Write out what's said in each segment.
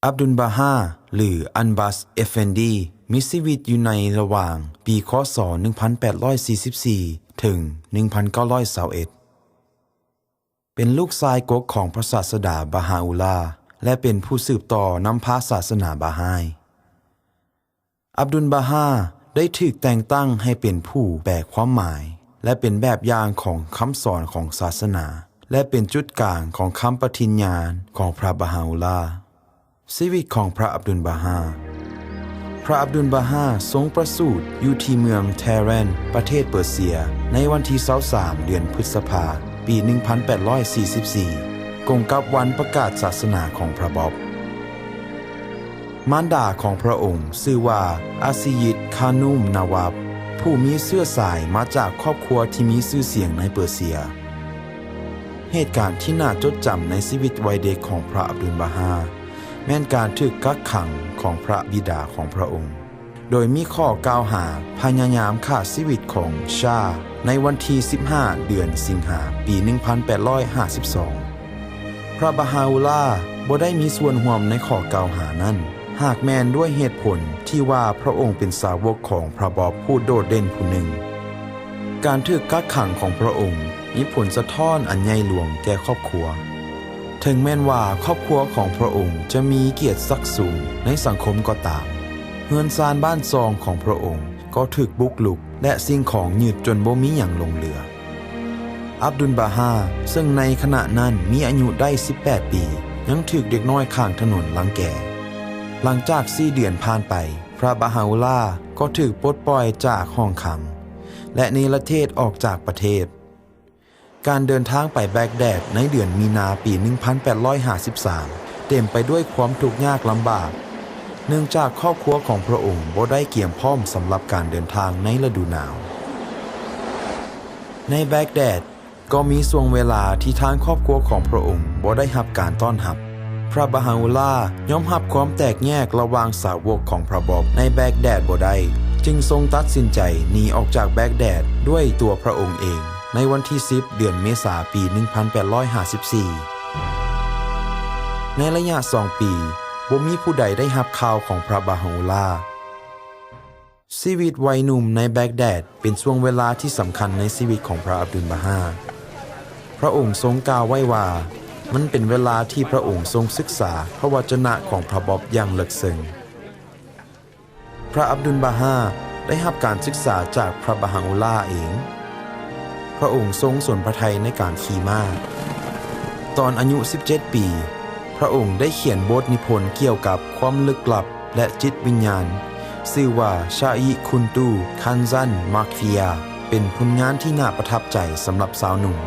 ອັບດຸນບາຮາ ຫຼື ອັນບັສ ເອຟເຟນດີ ມີຊີວິດຢູ່ໃນລະຫວ່າງປີ ຄ.ສ. ໜຶ່ງພັນແປດຮ້ອຍສີ່ສິບສີ່ ເຖິງ ໜຶ່ງພັນເກົ້າຮ້ອຍຊາວເອັດ ເປັນລູກຊາຍກົກຂອງພະສາດສະດາບາຮາອຸລາ ແລະ ເປັນຜູ້ສືບຕໍ່ນຳພາສາສະໜາບາຮາຍ. ອັບດຸນບາຮາ ໄດ້ຖືກແຕ່ງຕັ້ງໃຫ້ເປັນຜູ້ແປຄວາມໝາຍ ແລະ ເປັນແບບຢ່າງຂອງຄຳສອນຂອງສາສະໜາ ແລະ ເປັນຈຸດກາງຂອງຄຳປະທິນຍານຂອງພະບາຮາອຸລາ. ຊີວິດຂອງພະອັບດຸນບາຮາ. ພະອັບດຸນບາຮາຊົງປະສູດຢູ່ທີ່ເມືອງແທແຣນ ປະເທດເປີເຊຍ ໃນວັນທີຊາວສາມ ເດືອນພຶດສະພາ ປີໜຶ່ງພັນແປດຮ້ອຍສີ່ສິບສີ່ ກົງກັບວັນປະກາດສາສະໜາຂອງພະບອບ. ມານດາຂອງພະອົງຊື່ວ່າ ອາຊີຢິດ ຄານູມ ນາວັບ ຜູ້ມີເຊື້ອສາຍມາຈາກຄອບຄົວທີ່ມີຊື່ສຽງໃນເປີເຊຍ. ເຫດການທີ່ໜ້າຈົດຈຳໃນຊີວິດວັຍເດັກຂອງພະອັບດຸນບາຮາ ແມ່ນການຖືກກັກຂັງຂອງພະບິດາຂອງພະອົງ ໂດຍມີຂໍ້ກ່າວຫາພະຍາຍາມຂ້າຊີວິດຂອງຊາ ໃນວັນທີສິບຫ້າ ເດືອນສິງຫາ ປີໜຶ່ງພັນແປດຮ້ອຍຫ້າສິບສອງ. ພະບາຮາອຸລາບໍ່ໄດ້ມີສ່ວນຮ່ວມໃນຂໍ້ກ່າວຫານັ້ນ ຫາກແມ່ນດ້ວຍເຫດຜົນທີ່ວ່າພະອົງເປັນສາວົກຂອງພະບອບຜູ້ໂດດເດັ່ນຜູ້ໜຶ່ງ. ການຖືກກັກຂັງຂອງພະອົງມີຜົນສະທ້ອນອັນໃຫຍ່ຫຼວງແກ່ຄອບຄົວ. ເຖິງແມ່ນວ່າຄອບຄົວຂອງພະອົງຈະມີກຽດສັກສູງໃນສັງຄົມກໍຕາມ, ເຮືອນຊານບ້ານຊ່ອງຂອງພະອົງກໍຖືກບຸກລຸກ ແລະ ສິ່ງຂອງຍຶດຈົນບໍ່ມີຫຍັງຫຼົງເຫຼືອ. ອັບດຸນບາຮາ ເຊິ່ງໃນຂະນະນັ້ນມີອາຍຸໄດ້ສິບແປດປີ ຍັງຖືກເດັກນ້ອຍຂ້າງຖະໜົນລັງແກ. ຫຼັງຈາກສີ່ເດືອນຜ່ານໄປ, ພະບາຮາອຸລາກໍຖືກປົດປ່ອຍຈາກຫ້ອງຂັງ ແລະ ເນລະເທດອອກຈາກປະເທດ. ການເດີນທາງໄປແບັກແດດໃນເດືອນມີນາປີໜຶ່ງພັນແປດຮ້ອຍຫ້າສິບສາມ ເຕັມໄປດ້ວຍຄວາມທຸກຍາກລຳບາກ ເນື່ອງຈາກຄອບຄົວຂອງພະອົງບໍ່ໄດ້ກຽມພ້ອມສຳລັບການເດີນທາງໃນລະດູໜາວ. ໃນແບັກແດດກໍມີຊ່ວງເວລາທີ່ທາງຄອບຄົວຂອງພະອົງບໍ່ໄດ້ຮັບການຕ້ອນຮັບ. ພະບາຮາອຸລາຍອມຮັບຄວາມແຕກແຍກລະຫວ່າງສາວົກຂອງພະບອບໃນແບັກແດດບໍ່ໄດ້, ຈຶ່ງຊົງຕັດສິນໃຈໜີອອກຈາກແບັກແດດດ້ວຍຕົວພະອົງເອງ ໃນວັນທີສິບ ເດືອນເມສາ ປີໜຶ່ງພັນແປດຮ້ອຍຫ້າສິບສີ່. ໃນໄລຍະສອງປີ, ບໍ່ມີຜູ້ໃດໄດ້ຮັບຂ່າວຂອງພະບາຮາອຸລາ. ຊີວິດໄວໜຸ່ມໃນແບັກແດດເປັນຊ່ວງເວລາທີ່ສຳຄັນໃນຊີວິດຂອງພະອັບດຸນບາຮາ. ພະອົງຊົງກ່າວໄວ້ວ່າ ມັນເປັນເວລາທີ່ພະອົງຊົງສຶກສາພະວະຈະນະຂອງພະບອບຢ່າງເລິກເຊິ່ງ. ພະອັບດຸນບາຮາໄດ້ຮັບການສຶກສາຈາກພະບາຮາອຸລາເອງ. ພະອົງຊົງສົນພະໄທໃນການຂີ່ມ້າ. ຕອນອາຍຸສິບເຈັດປີ, ພະອົງໄດ້ຂຽນບົດນິພົນກ່ຽວກັບຄວາມລຶກລັບ ແລະ ຈິດວິນຍານ, ຊື່ວ່າ ຊາອິຄຸນຕູ ຄັນຊັນ ມາກຟີຍາ ເປັນຜົນງານທີ່ໜ້າປະທັບໃຈສຳລັບຊາວໜຸ່ມ.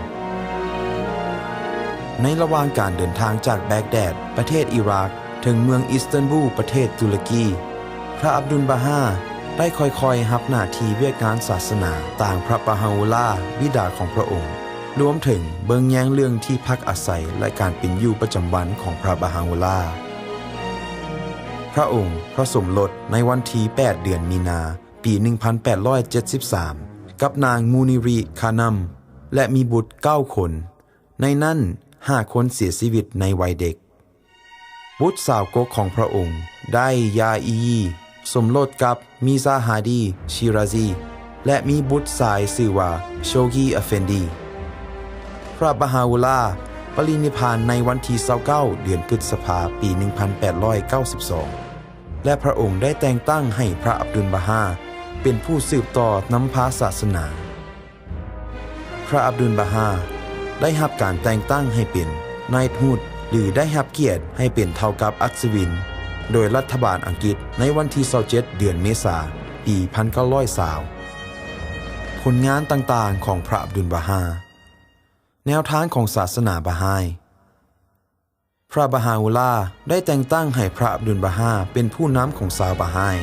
ໃນລະຫວ່າງການເດີນທາງຈາກແບັກແດດ ປະເທດອີຣາກ ເຖິງເມືອງອິສຕັນບູ ປະເທດຕຸລະກີ, ພະອັບດຸນບາຮາໄດ້ຄ່ອຍໆຮັບໜ້າທີ່ວຽກງານສາສະໜາຕາມພະບາຮາອຸລາ ບິດາຂອງພະອົງ, ລວມເຖິງເບິ່ງແຍງເລື່ອງທີ່ພັກອາໄສ ແລະ ການເປັນຢູ່ປະຈຳວັນຂອງພະບາຮາອຸລາ. ພະອົງປະສົມລົດໃນວັນທີແປດ ເດືອນມີນາ ປີໜຶ່ງພັນແປດຮ້ອຍເຈັດສິບສາມ ກັບນາງມູນີຣີ ຄານຳ ແລະ ມີບຸດເກົ້າຄົນ, ໃນນັ້ນຫ້າຄົນເສຍຊີວິດໃນໄວເດັກ. ບຸດສາວກົກຂອງພະອົງ ໄດຢາອີ ສົມລົດກັບ ມີຊາຮາດີ ຊີຣາຊີ ແລະ ມີບຸດຊາຍຊື່ວ່າ ໂຊກີ ອາເຟນດີ. ພະບາຮາອຸລາປະລິນິບພານໃນວັນທີຊາວເກົ້າ ເດືອນພຶດສະພາ ປີໜຶ່ງພັນແປດຮ້ອຍເກົ້າສິບສອງ ແລະ ພະອົງໄດ້ແຕ່ງຕັ້ງໃຫ້ພະອັບດຸນບາຮາເປັນຜູ້ສືບຕໍ່ນຳພາສາສະໜາ. ພະອັບດຸນບາຮາໄດ້ຮັບການແຕ່ງຕັ້ງໃຫ້ເປັນນາຍທູດ ຫຼື ໄດ້ຮັບກຽດໃຫ້ເປັນເທົ່າກັບອັດສະວິນ ໂດຍລັດຖະບານອັງກິດໃນວັນທີຊາວເຈັດ ເດືອນເມສາ ປີພັນເກົ້າຮ້ອຍຊາວ. ຜົນງານຕ່າງໆຂອງພະອັບດຸນບາຮາ. ແນວທາງຂອງສາສະໜາບາຮາຍ. ພະບາຮາອຸລາໄດ້ແຕ່ງຕັ້ງໃຫ້ພະອັບດຸນບາຮາເປັນຜູ້ນຳຂອງຊາວບາຮາຍ.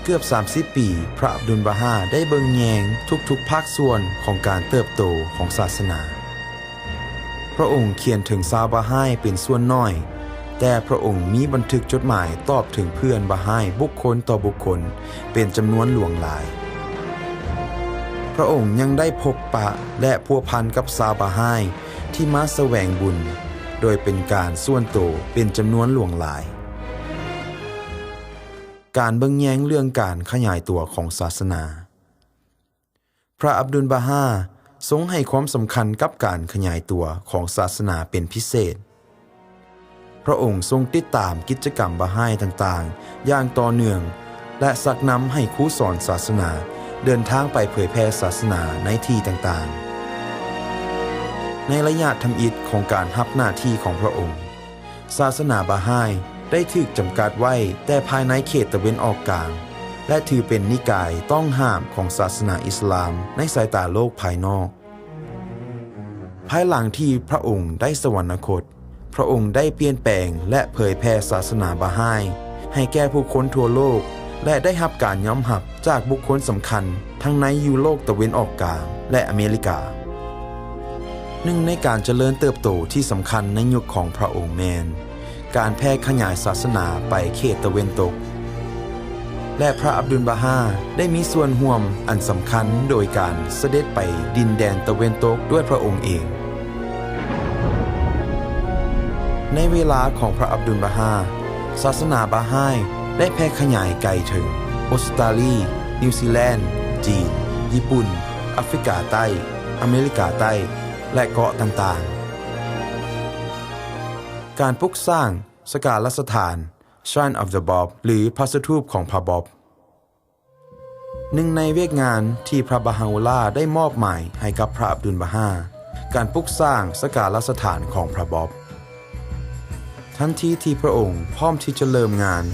ເກືອບສາມສິບປີ, ພະອັບດຸນບາຮາໄດ້ເບິ່ງແຍງທຸກໆພາກສ່ວນຂອງການເຕີບໂຕຂອງສາສະໜາ. ພະອົງຂຽນເຖິງຊາວບາຮາຍເປັນສ່ວນໜ້ອຍ, ແຕ່ພະອົງມີບັນທຶກຈົດໝາຍຕອບເຖິງເພື່ອນບາຮາຍບຸກຄົນຕໍ່ບຸກຄົນເປັນຈຳນວນຫຼວງຫຼາຍ. ພະອົງຍັງໄດ້ພົບປະ ແລະ ພົວພັນກັບຊາວບາຮາຍ ທີ່ມາສະແຫວງບຸນໂດຍເປັນການສ່ວນໂຕເປັນຈຳນວນຫຼວງຫຼາຍ. ການເບິ່ງແຍງເລື່ອງການຂະຫຍາຍຕົວຂອງສາສະໜາ. ພະອັບດຸນບາຮາຊົງໃຫ້ຄວາມສຳຄັນກັບການຂະຫຍາຍຕົວຂອງສາສະໜາເປັນພິເສດ. ພະອົງຊົງຕິດຕາມກິດຈະກຳບາຮາຍຕ່າງໆຢ່າງຕໍ່ເນື່ອງ ແລະ ຊັກນຳໃຫ້ຄູສອນສາສະໜາເດີນທາງໄປເຜີຍແຜ່ສາສະໜາໃນທີ່ຕ່າງໆ. ໃນໄລຍະທຳອິດຂອງການຮັບໜ້າທີ່ຂອງພະອົງ, ສາສະໜາບາຮາຍໄດ້ຖືກຈຳກັດໄວ້ແຕ່ພາຍໃນເຂດຕາເວັນອອກກາງ ແລະ ຖືເປັນນິກາຍຕ້ອງຫ້າມຂອງສາສະໜາອິດສະລາມໃນສາຍຕາໂລກພາຍນອກ. ພາຍຫຼັງທີ່ພະອົງໄດ້ສະຫວັນນະຄົດ, ພະອົງໄດ້ປ່ຽນແປງ ແລະ ເຜີຍແຜ່ສາສະໜາບາຮາຍໃຫ້ແກ່ຜູ້ຄົນທົ່ວໂລກ ແລະ ໄດ້ຮັບການຍອມຮັບຈາກບຸກຄົນສຳຄັນທັງໃນຢູໂຣບຕາເວັນອອກກາງ ແລະ ອາເມລິກາ. ໜຶ່ງໃນການຈະເລີນເຕີບໂຕທີ່ສຳຄັນໃນຍຸກຂອງພະອົງແມ່ນການແຜ່ຂະຫຍາຍສາສະໜາໄປເຂດຕາເວັນຕົກ ແລະ ພະອັບດຸນບາຮາໄດ້ມີສ່ວນຮ່ວມອັນສຳຄັນໂດຍການສະເດັດໄປດິນແດນຕາເວັນຕົກດ້ວຍພະອົງເອງ. ໃນເວລາຂອງພະອັບດຸນບາຮາ, ສາສະໜາບາຮາຍໄດ້ແຜ່ຂະຫຍາຍໄກເຖິງອົດສະຕາລີ, ນິວຊີແລນ, ຈີນ, ຍີ່ປຸ່ນ, ອາຟຣິກາໃຕ້, ອາເມລິກາໃຕ້ ແລະ ເກາະຕ່າງໆ. ການປຸກສ້າງສະກາລະສະຖານ Shrine of the Bab ຫຼື ພະສະຖູບຂອງພະບອບ. ໜຶ່ງໃນວຽກງານທີ່ພະບາຮາອຸລາໄດ້ມອບໝາຍໃຫ້ກັບພະອັບດຸນບາຮາ, ການປຸກສ້າງສະກາລະສະຖານຂອງພະບອບ. ທັນທີທີ່ພະອົງພ້ອມທີ່ຈະເລີ່ມງານ,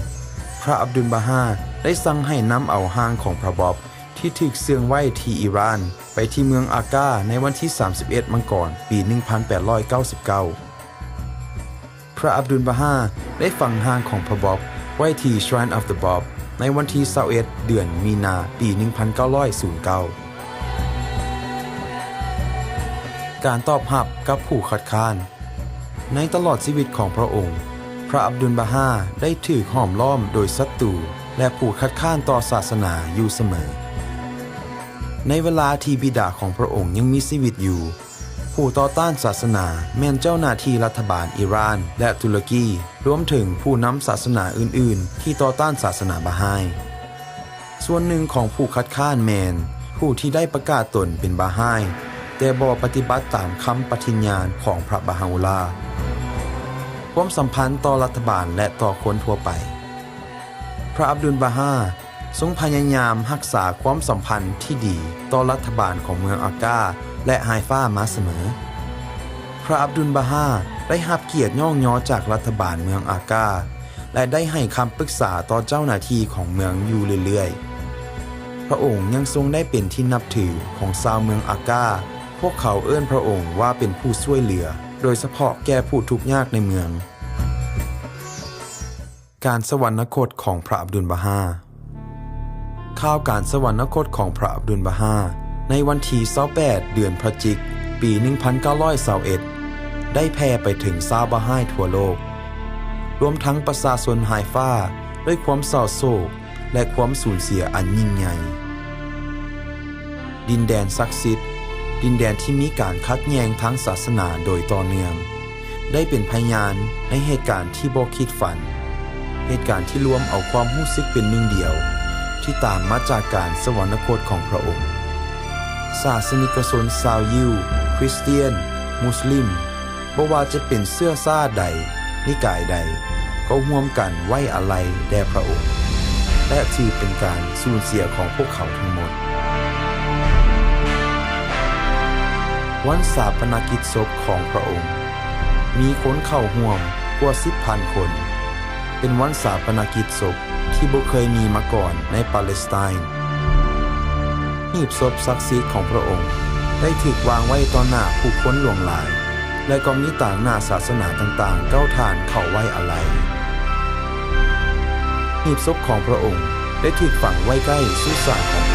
ພະອັບດຸນບາຮາໄດ້ສັ່ງໃຫ້ນຳເອົາຮ່າງຂອງພະບອບທີ່ຖືກເຊື່ອງໄວ້ທີ່ອີຣານໄປທີ່ເມືອງອາກາໃນວັນທີສາມສິບເອັດ ມັງກອນ ປີໜຶ່ງພັນແປດຮ້ອຍເກົ້າສິບເກົ້າ. ພະອັບດຸນບາຮາໄດ້ຝັງຮ່າງຂອງພະບອບໄວ້ທີ່ Shrine of the Bab ໃນວັນທີຊາວເອັດ ເດືອນມີນາ ປີໜຶ່ງພັນເກົ້າຮ້ອຍເກົ້າ. ການຕອບຮັບກັບຜູ້ຄັດຄ້ານ. ໃນຕະຫຼອດຊີວິດຂອງພະອົງ, ພະອັບດຸນບາຮາໄດ້ຖືກຫ້ອມລ້ອມໂດຍສັດຕູ ແລະ ຜູ້ຄັດຄ້ານຕໍ່ສາສະໜາຢູ່ສະເໝີ. ໃນເວລາທີ່ບິດາຂອງພະອົງຍັງມີຊີວິດຢູ່, ຜູ້ຕໍ່ຕ້ານສາສະໜາແມ່ນເຈົ້າໜ້າທີ່ລັດຖະບານອີຣານ ແລະ ຕຸລະກີ, ລວມເຖິງຜູ້ນຳສາສະໜາອື່ນໆທີ່ຕໍ່ຕ້ານສາສະໜາບາຮາຍ. ສ່ວນໜຶ່ງຂອງຜູ້ຄັດຄ້ານແມ່ນຜູ້ທີ່ໄດ້ປະກາດຕົນເປັນບາຮາຍ, ແຕ່ບໍ່ປະຕິບັດຕາມຄຳປະທິນຍານຂອງພະບາຮາອຸລາ. ຄວາມສຳພັນຕໍ່ລັດຖະບານ ແລະ ຕໍ່ຄົນທົ່ວໄປ. ພະອັບດຸນບາຮາຊົງພະຍາຍາມຮັກສາຄວາມສຳພັນທີ່ດີຕໍ່ລັດຖະບານຂອງເມືອງອາກາ ແລະ ຮາຍຟາມາສະເໝີ. ພະອັບດຸນບາຮາໄດ້ຮັບກຽດຍ້ອງຍໍຈາກລັດຖະບານເມືອງອາກາ ແລະ ໄດ້ໃຫ້ຄຳປຶກສາຕໍ່ເຈົ້າໜ້າທີ່ຂອງເມືອງຢູ່ເລື້ອຍໆ. ພະອົງຍັງຊົງໄດ້ເປັນທີ່ນັບຖືຂອງຊາວເມືອງອາກາ, ພວກເຂົາເອີ້ນພະອົງວ່າເປັນຜູ້ຊ່ວຍເຫຼືອ, ໂດຍສະເພາະແກ່ຜູ້ທຸກຍາກໃນເມືອງ. ການສະຫວັນນະຄົດຂອງພະອັບດຸນບາຮາ. ຂ່າວການສະຫວັນນະຄົດຂອງພະອັບດຸນບາຮາໃນວັນທີຊາວແປດ ເດືອນພະຈິກ ປີໜຶ່ງພັນເກົ້າຮ້ອຍຊາວເອັດ ໄດ້ແຜ່ໄປເຖິງຊາວບາຮາຍທົ່ວໂລກ, ລວມທັງປະຊາຊົນຮາຍຟາ ດ້ວຍຄວາມເສົ້າໂສກ ແລະ ຄວາມສູນເສຍອັນຍິ່ງໃຫຍ່. ດິນແດນສັກສິດ, ດິນແດນທີ່ມີການຂັດແຍ່ງທາງສາສະໜາໂດຍຕໍ່ເນື່ອງ, ໄດ້ເປັນພະຍານໃນເຫດການທີ່ບໍ່ຄິດຝັນ, ເຫດການທີ່ລວມເອົາຄວາມຮູ້ສຶກເປັນໜຶ່ງດຽວ ທີ່ຕາມມາຈາກການສະຫວັນນະຄົດຂອງພະອົງ. ສາສະນິກະຊົນຊາວຢິວ, ຄຣິສຕຽນ, ມຸສລິມ, ບໍ່ວ່າຈະເປັນເຊື້ອຊາດໃດ, ນິກາຍໃດ, ກໍຮ່ວມກັນໄວ້ອາໄລແດ່ພະອົງ ແລະ ຖືເປັນການສູນເສຍຂອງພວກເຂົາທັງໝົດ. ວັນສາປະນະກິດສົບຂອງພະອົງ ມີຄົນເຂົ້າຮ່ວມກວ່າສິບພັນຄົນ. ເປັນວັນສາປະນະກິດສົບທີ່ບໍ່ເຄີຍມີມາກ່ອນໃນປາເລສໄຕນ. ຫີບສົບສັກສິດຂອງພະອົງໄດ້ຖືກວາງໄວ້ຕໍ່ໜ້າຜູ້ຄົນຫຼວງຫຼາຍ ແລະ ກໍມີຕາງໜ້າສາສະໜາຕ່າງໆເກົ້າທ່ານເຂົ້າໄວ້ອາໄລ. ຫີບສົບຂອງພະອົງໄດ້ຖືກຝັງໄວ້ໃກ້ສຸສານຂອງ